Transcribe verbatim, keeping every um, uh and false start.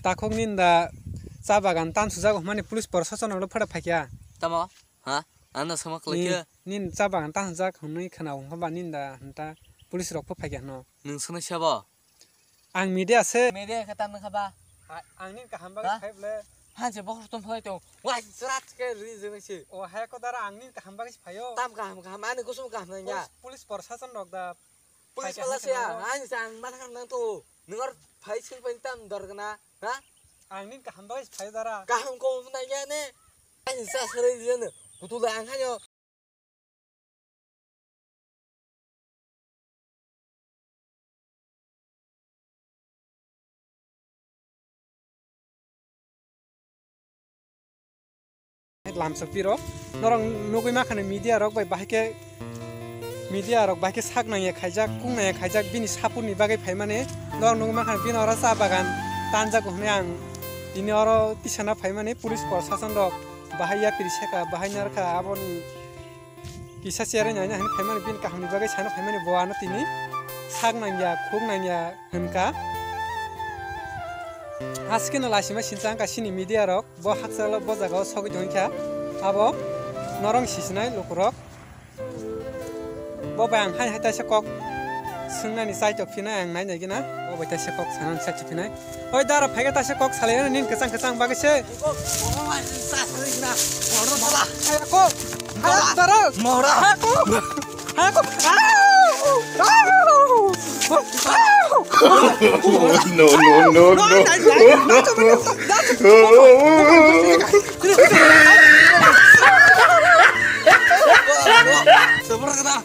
Takhuk nini da cha bagan tan sujak hwnmani police proshasonrokno phada phaikha. Tamo? Ha? Ano sama Ni, khlaikhe? Nini cha bagan tan sujak hwnwi khwna hwnba nini da hwnta police rok pho phaikha hwno. Nwng swnwi sabo? Ang media se. Media khe tamni kha ba? Ha, ang nini kaham bagwi Ha? sai bwle. Hanse bokhor tong phlai tong. Wai, chwrat khe ri jwnwi si. O, hai ko dara ang nini kaham bagwi se phaio. Tam kaham kaham, ani kusum kaham nang ya. Police, police proshasonrok da Police phaikha pala hai se ya, khwna. Ani se ang ma thang nang to. Nwng or phai sil pai tam dor gana, ha? Ang nini kaham bagwi se phaio dara. Kaham ko nang ya ne. Ani sa sari jeno. Kutu le ang khanyo. Lamsok piro norok nugwi mankha media rok bai bahai khe, media rok bahai khe sak nangya khaijak, kung nangya khaijak bini support ni bagwi phaimani. Norok nugwi mankha bini oro cha bagan tanjak hwnwi ang tini oro tisana phaimani police proshasonrok bahai yapri seka bahai narwkha aboni. Kisa cherwi naina hwnwi phaimani bini kahamni bagwi sana phaimani bo ano tini sak nangya, khuk nangya hwnka. Haskeno lasima sinsa wngkha sini media rok, bo hakchalo bo jagao sogwi tongkha. Abo norong sisinai lukurok. Bo bai ang hai hai taisa kok swngnani chaitok phinai ang nai nai gina. Bo bai taisa kok sanani chaitok phinai. Oi dara phaikhe taisa kok salai nini kwchang kwchang bagwi se. Kok, oh, sa salai gina. Moro baba. Hai kok. Hai dara. Mora. Hai kok. Hai kok. No, no, no, no. Sabar kena.